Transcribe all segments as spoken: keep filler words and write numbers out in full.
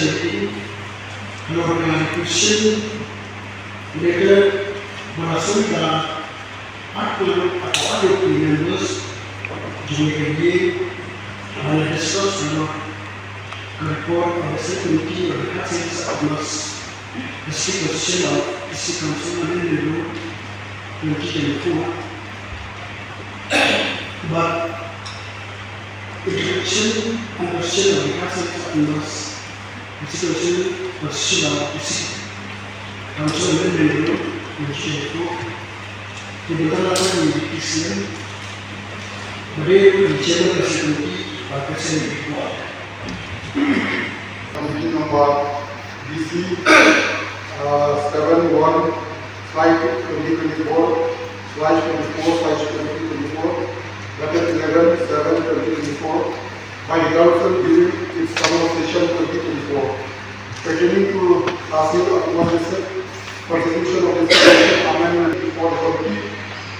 session meeting, halor ka question letter ba la send da arphew arphew arphew members jong ka ïing, ba la discuss halor ka report of the Select Committee on the Khasi Hills Autonomous District Constitution of District Council Amendment Bill twenty twenty-four. But introduction and question of the Khasi Hills Autonomous District Council Constitution of District Council Amendment Bill twenty twenty-four. Ki bynta na ka P C M. Bade ki chairman ka secretary, ba ka secretary ko. Committee number B C, uh, seven one slash twenty twenty-four slash twenty-four slash twenty twenty-four, bracket eleven seven twenty twenty-four, by the Council during its summer session twenty twenty-four, pertaining to Khasi Autonomous District Constitution of District Council Amendment for the Committee,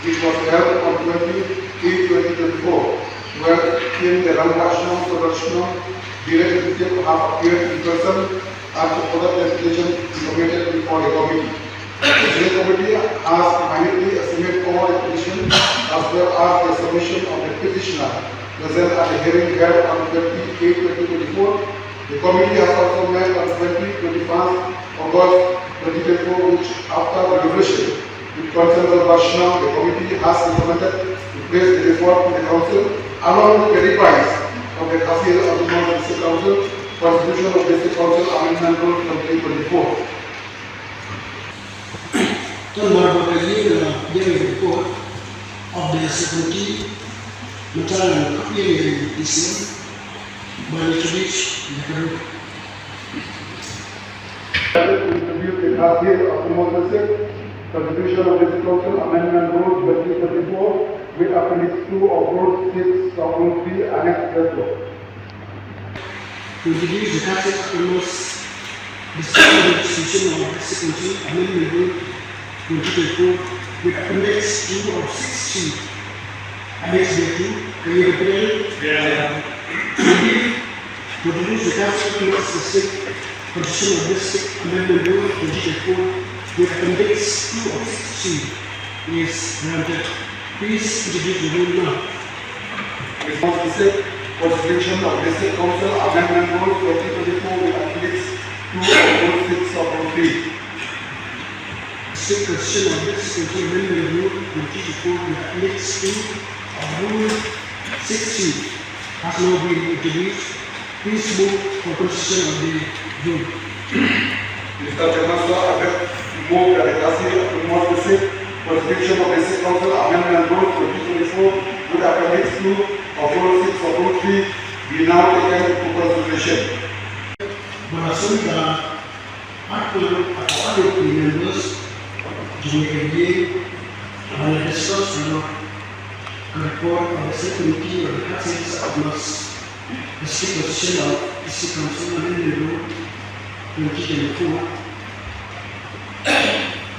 which was held on twenty-eight twenty twenty-four, wherein the Rangbah Shnong, Sardar Shnong, direct relative have appeared in person and supported the application submitted before the committee. The committee has minutely examined all the petition as well as the submission of the petitioner present at the hearing held on twenty-eight twenty twenty-four. The committee has also met on twenty, twenty-first August twenty twenty-four, which, after deliberation with consensus by Shnong, the committee has recommended to place the report to the council along with the revised of the Khasi Hills Autonomous District Council Constitution of District Council Amendment Rule twenty twenty-four. Tang mar ba ka ïing la ïeng ïa ka report of the subcommittee, mynta ngan kop ïa ka P C M ban introduce ïa ka ruh. Introduce the Khasi Autonomous District Constitution of District Council Amendment Rule twenty twenty-four with Appendix two of Rule six of Rule three, Annex therefore. To introduce the Khasi Autonomous District Constitution of District Council Amendment Bill twenty twenty-four with Appendix two of six C, Annex thereto, can you repeat it? Yeah. To introduce the Khasi Autonomous District Constitution of District Amendment Bill twenty twenty-four with Appendix two of six C is granted. Please introduce the bill now. Response visit for suspension of District Council Amendment Rule twenty twenty-four with Appendix two of Rule six of Rule three. District Constitution of District Council Amendment Rule twenty twenty-four with Appendix two of Rule sixty has now been introduced. Please move for consideration of the bill. Mister Chairman, sir, I have moved that the Khasi Autonomous District Constitution of District Council Amendment Rule twenty twenty-four with Appendix two of Rule six of Rule three be now taken into consideration. Bad la sngewthuh arphew arphew arngut ki members jong ka ïing, ban discuss halor ka report of the Select Committee on the Khasi Hills Autonomous District Constitution of District Council Amendment Rule twenty twenty-four.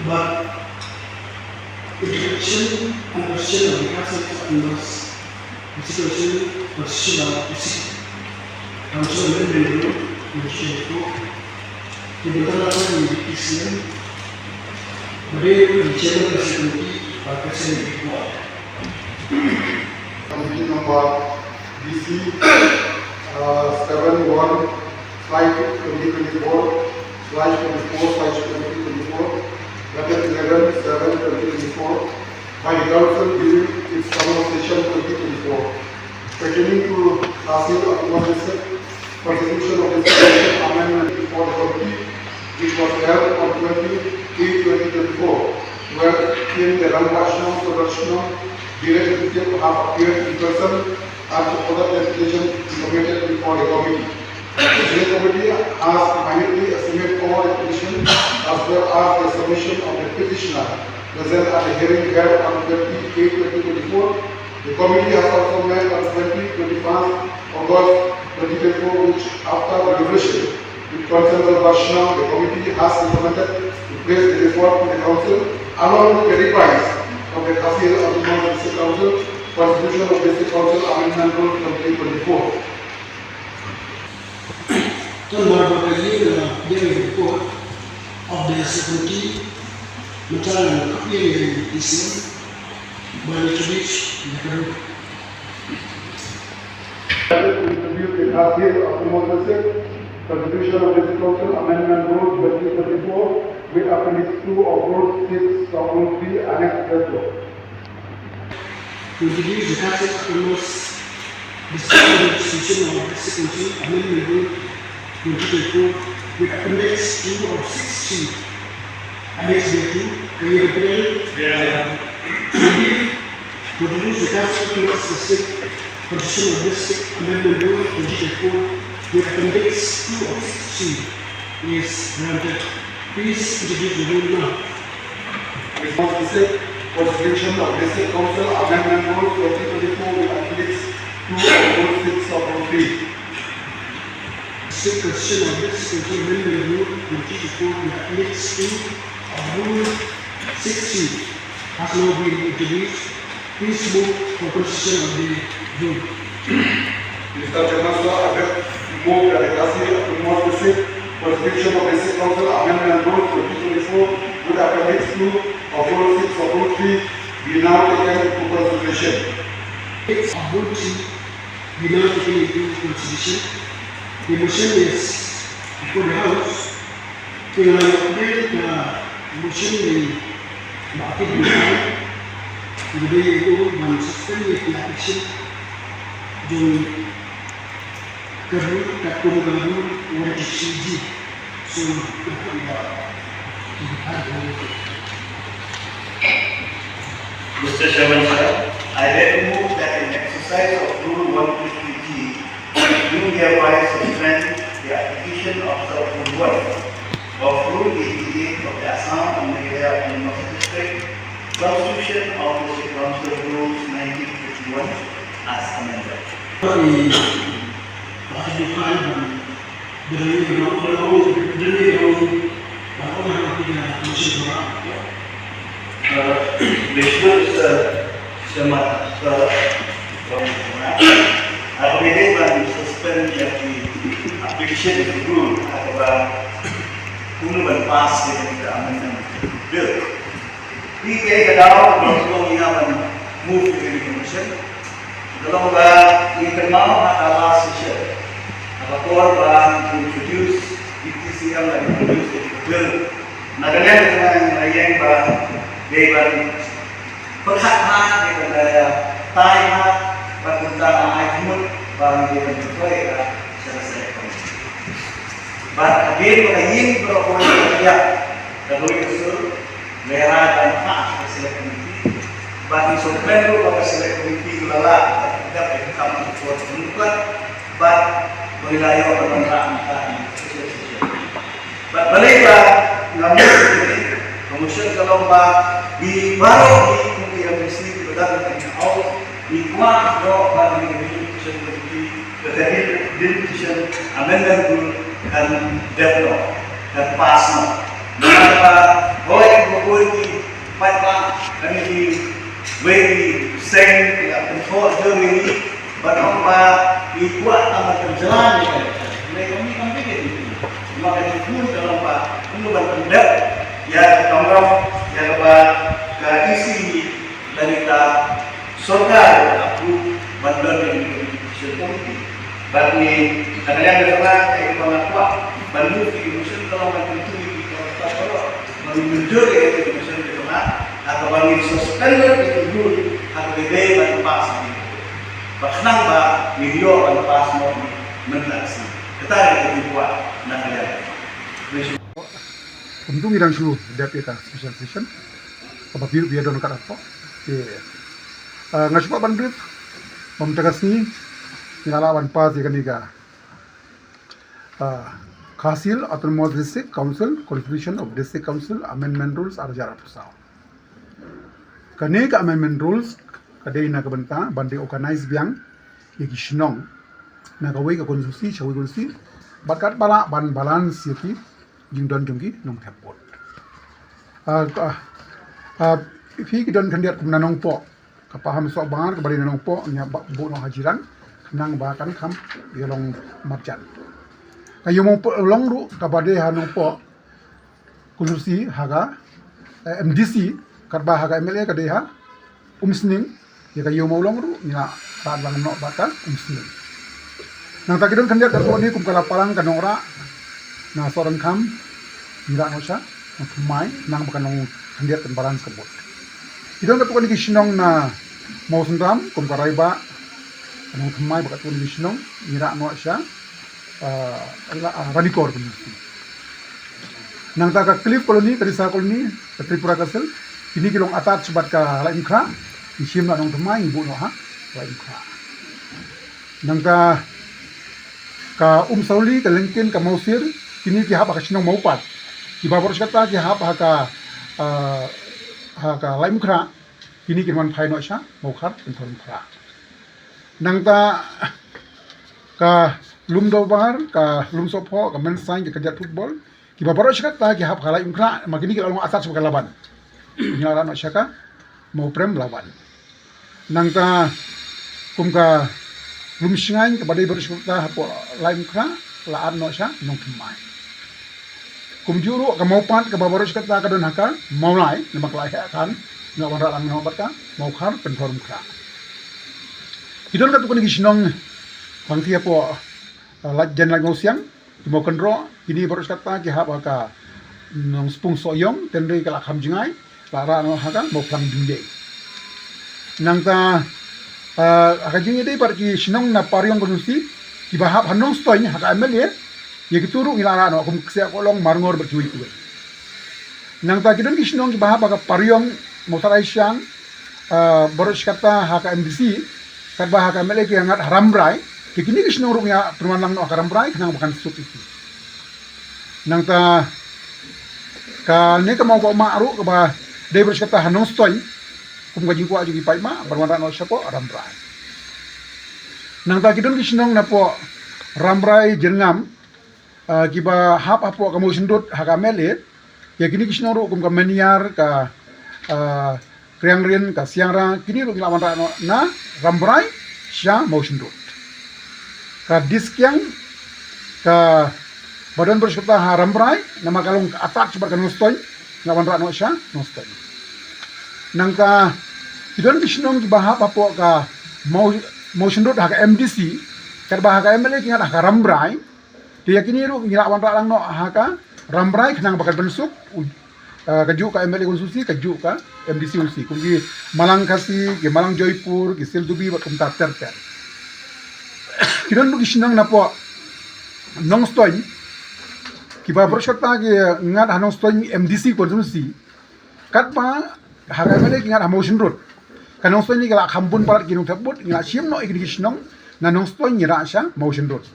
But introduction and question of the Khasi Hills Autonomous District Council Constitution of District Council Amendment Rule twenty twenty-four. Ki bynta la ka ECM. Bad ki chairman ka Select Committee, ba ka Select Committee. Committee number D C, uh, seven one slash twenty twenty-four slash twenty-four slash twenty twenty-four, dated eleven seven twenty twenty-four, by the Council during its conversation twenty twenty-four, pertaining to Khasi Autonomous District Constitution of District Council Amendment before the committee, which was held on twenty eight twenty twenty-four, wherein the Rangbah Shnong, Sordar Shnong, the representative have appeared in person and supported the application submitted before the committee. The committee has minutely examined all the petition as well as the submission of the petitioner present at the hearing held on twenty eight twenty twenty-four. The committee has also met on twenty, twenty-first August twenty twenty-four, which, after deliberation with concerned Rangbah Shnong, the committee has recommended to place the report to the council along with the revised of the Khasi Hills Autonomous District Council Constitution of District Council Amendment Rule twenty twenty-four. Tang ba ka ïing, uh, ïing report of the security, mynta ka ïing ïing isi, ba ni tulis, ya ka ruh. Introduce the Khasi Autonomous District Constitution of District Council Amendment Rule twenty twenty-four with Appendix two of Rule six of Rule three, Annex three. To introduce the Khasi Autonomous District Constitution of District Council Amendment Rule twenty twenty-four with Appendix two of sixty, Annex three, ka ïing report. To introduce the Khasi Autonomous District Constitution of District Amendment Rule twenty twenty-four with Appendix two of sixty is granted. Please introduce the rule now. Response visit for suspension of District Council Amendment Rule twenty twenty-four with Appendix two of Rule six of Rule three. District Constitution of District Council Amendment Rule twenty twenty-four with Appendix two of Rule sixty has now been introduced. Please move for consideration of the bill. Mister Chairman, sir, I have moved that the Khasi Autonomous District Constitution of District Council Amendment Rule twenty twenty-four with Appendix two of Rule six of Rule three be now taken into consideration. Six of Rule three be now taken into consideration. The motion is before the House. Te nga la ïoh ka motion na Bah Akid Dkhar, ba dei ban suspend ïa ka action jong ka rule katkum ka rule one eighty-three G. So, Mister Chairman, sir, I then move that in exercise of Rule one fifty G, you hereby suspend the application of sub-rule one of Rule eighty-eight of the Assam and Meghalaya Autonomous District Constitution of District Council Rules nineteen fifty-one as amended. Uh, Mister Chairman, sir, from, uh, I would like to suspend the application of the rule at the, uh, pass the amendment bill. Phi ka daw, ba ngi ïa ban move ïa kane ka motion. Ka long ba Kynmaw ha ka last session, ha ka por ba ngi introduce, D T C M la introduce ïa ka bill, na ka liang jong nga nga ïeng ba dei ban pyrkhat bha, dei ban, eh, tai bha, bad kumta nga ai jingmut ba ngi dei ban pyntrei ïa ka sha ka select committee. Bad hadien ba ka ïing baroh kawei ka ïap, ka dei ka sur, lehrai ban phah sha ka select committee. Bad ngi sngewthuh ba ka select committee ka la lah ban dep ïa ka kam ka por ka mut. Bad ba ngi la ïoh ban wanrah mynta ha ka association. Bad balei ba nga mut ïa kane, ka motion ka long ba ngi baroh ngi kum ki M D C kiba don ha kane ka haus, ngi kwah noh ba kane ka delimitation committee, ka delimitation amendment rule kan dep noh, kan pass noh. Namar ba hooid, ba hooid ki paidbah, kane ki wei ki seng ki la pynthoh jur ïa ngi, ban ong ba ngi kwah tang ban pynjlan ïa ka election. Hynrei kam, kam dei, dei. Namar ka jingkylli ka long ba kumno ban pyndep ïa ka kamram, ïa kaba ka E C lane ka sorkar ka approve ban don ïa ka election committee. Bad ngi, na ka liang ka jong nga, kaei kaba nga kwah ban move ïa ka motion ka long ban kyntu ïa ki kyrpang baroh ba ngin mynjur ïa ka motion ka jong nga, ha kaba ngin suspend ïa ka rule ha kaba dei ban pass ïa ka, ba khnang ba ngin ïoh ban pass noh mynta ka sngi. Kata ka dei ka jingkwah na ka liang. Kumta ngi dang shu dep ïa ka special session kaba phi ruh phi ïa don katto. Te, ah, nga shu kwah ban brief ba mynta ka sngi ngi la lah ban pass ïa kane ka, ah, Khasi Hills Autonomous District Council Constitution of District Council Amendment Rules ar hajar arphew saw. Kane ka amendment rules ka dei na ka bynta ban dei organize biang ïa ki shnong na kawei ka constituency sha kawei constituency, bad katba lah ban balance ïa ki jingdon jong ki nongthep vote. Ah, ah, ah, phi ki don khyndiat kum na Nongpoh, ka Pahamsohbar kaba dei na Nongpoh, ngi hap buh noh ha Jirang, khnang ba kan kham ïa long marjan. Ka Ïewmawlong ruh kaba dei ha Nongpoh, constituency ha ka, eh, M D C, katba ha ka M L A ka dei ha Umsning, ïa ka Ïewmawlong ruh ngi la rat lang noh bad ka Umsning. Nangta ki don khyndiat katto katne kum ka Lapalang, ka Nongrah, na Sohryngkham, ngi rah noh sha Nongthymmai, khnang ba kan long khyndiat kan balance ka vote. Ki don katto katne ki shnong na Mawsynram kum ka Raibah, ka Nongthymmai bad katto katne ki shnong ngi rah noh sha, ah, la, ah, Ranikor constituency. Nangta ka Cliff Colony, ka Risa Colony, ka Tripura Castle, kine ki long attach bad ka Laitumkhrah, ngi shim na Nongthymmai ngi buh noh ha Laitumkhrah. Nangta ka Umsawli, ka Lyngkyn, ka Mawsir, kine ki hap ha ka shnong Mawpat. Kiba baroh shi katta ki hap ha ka, ah, ha ka Laitumkhrah, kine kin wan phai noh sha Mawkhar Pynthorumkhrah. Nangta ka Lumdorbar, ka Lumsohphoh, ka Mynsaiñ, ka Kajat Football, kiba baroh shi katta ki hap ha Laitumkhrah, ma kine ki la long attach bad ka Laban. Ngi la rah noh sha ka Mawprem Laban. Nangta kum ka Lumshngaiñ kaba dei baroh shi katta hapoh Laitumkhrah, la add noh sha Nongthymmai. Kumjuh ruh ka Mawpat kaba baroh shi katta ka don ha ka Mawlai, namar ka la heh kan, ngi la wanrah lang noh bad ka Mawkhar Pynthorumkhrah. Ki don katto katne ki shnong, bang ki hapoh, ah, Laitumkhrah, Laitumkhrah Mawsiang, ki Mawkynroh, kine baroh shi katta ki hap ha ka Nongspung Sohiong, hynrei ka la kham jngai, la rah noh ha ka Mawphlang Dewlieng. Nangta, ah, ha ka jingïadei bad ki shnong na Pariong constituency, kiba hap ha Nongstoiñ ha ka M L A, ïa kito ruh ngi la rah noh kum Ksiah Kohlong, Marngor bad kiwei kiwei. Nangta ki don ki shnong kiba hap ha ka Pariong, Mawthadraishan, ah, baroh shi katta ha ka M D C, katba ha ka M L A ki ngat ha Rambrai, te kine ki shnong ruh ngi ïa pynwan lang noh ha ka Rambrai, khnang ba kan suk ïa ki. Nangta kane ka Mawkawmah ruh kaba dei baroh shi katta ha Nongstoiñ, kum ka jingkwah jong ki paidbah, ban wanrah noh shapoh Rambrai. Nangta ki don ki shnong napoh Rambrai, Jyrngam, ah, kiba hap hapoh ka Mawshynrut ha ka M L A, ïa kine ki shnong ruh kum ka Mynïar, ka, ah, Kriangrin, ka Siangra, kine ruh ngi la wanrah noh na Rambrai sha Mawshynrut. Ka Diskiang, kaba don baroh shi katta ha Rambrai, namar ka long ka attach bad ka Nongstoiñ, ngi la wanrah noh sha Nongstoiñ. Nangta ki don ki shnong kiba hap hapoh ka Maw, Mawshynrut ha ka M D C, katba ha ka M L A ki ngat ha ka Rambrai. Te ïa kine ruh ngi lah ban rah lang noh ha ka Rambrai khnang ba kan pynsuk, uh, kajuh ka M L A constituency, kajuh ka M D C constituency. Kum ki Malang Khasi, ki Malang Joypur, ki Sheldubi bad kumta ter ter. Ki don ruh ki shnong napoh Nongstoiñ, kiba baroh shi katta ki ngat ha Nongstoiñ M D C constituency. Katba ha ka M L A ki ngat ha Mawshynrut. Ka Nongstoiñ ne ka la kham bun palat ki nongthep vote, ngi la shim noh ïa kine ki shnong na Nongstoiñ ngi rah sha Mawshynrut.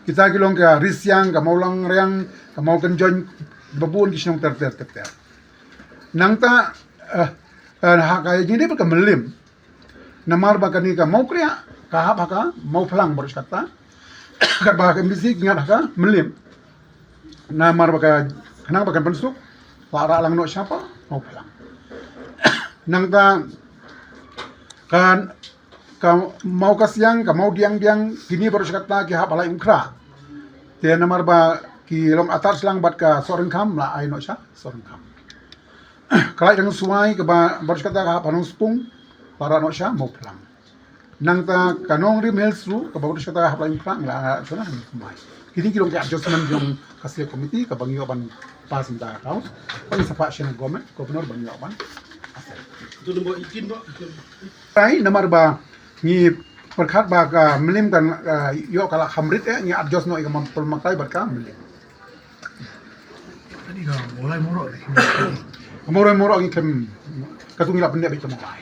Kita ki long ka Risiang, ka Mawlangriang, ka Mawkynjoiñ, ba bun ki shnong ter ter ter ter. Nangta, eh, eh, ha ka jingdei bad ka Mylliem. Namar ba kane ka Mawkriah ka hap ha ka Mawphlang baroh shi katta. Katba ha ka M D C ki ngat ha ka Mylliem. Namar ba ka, khnang ba kan pynsuk, la rah lang noh sha pa Mawphlang. Nangta ka, ka Mawkasiang, ka Mawdiangdiang, kine baroh shi katta ki hap ha Laitumkhrah. Te namar ba ki long atat slang bad ka Sohryngkham, la ai noh sha Sohryngkham. Ka Laitrengsuai kaba baroh shi katta ka hap ha Nongspung, la rah noh sha Mawphlang. Nangta ka Nongrim Hills ruh kaba baroh shi katta ka hap ha Laitumkhrah, la rah noh sha Nongmai. Kine ki long ki adjustment jong ka Select Committee kaba ngi ïoh ban pass mynta ka House. Ban sa phah sha government, governor ban ïoh ban. Tu nombor eighteen ba. Ai namar ba ngi pyrkhat ba ka Mylliem kan, uh, ïoh ka la kham rit eh, ngi adjust noh ïa ka Mawphlang bad ka Mylliem. Tadi ka Mawlai Mawroh ni. Mawlai Mawroh ngi khlem, katu ngi la pyndep beit ka Mawlai.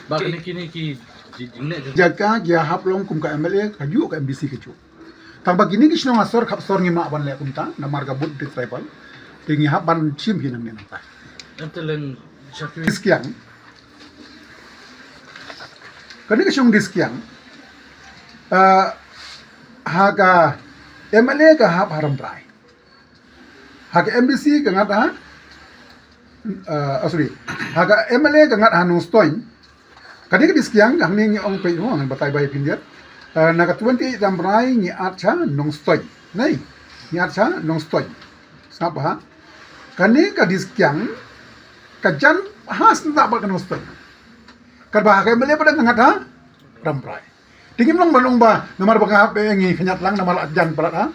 Ba kine kine ki ji-, jingleh jin- Jaka ki hap long kum ka M L A kajuh, ka M D C kajuh. Tang ba kine ki shnong ha sor khap sor ngi mah ban leh kumta namar ka vote tribal. Te ngi hap ban shim hi nangne nangta. Em te leng shakri. Diskiang. Kane ka shnong Diskiang, uh, ha ka M L A ka hap ha Rambrai. Ha ka M D C ka ngat ha, uh, oh, sorry. Ha ka M L A ka ngat ha Nongstoiñ. Kane ka Diskiang hangne ngi ong peit ho, ngan batai ba ïa phin diat. Uh, na ka twenty-eight Rambrai ngi at sha Nongstoiñ. Nei, ngi at sha Nongstoiñ. Sngap ha. Kane ka Diskiang ka jan ha sngap bad ka Nongstoiñ. Katba ha ka M L A pat ka ngat ha Rambrai. Te ngim long ban ong ba namar ba ka hap eh ngi khñiat lang namar la jan palat ha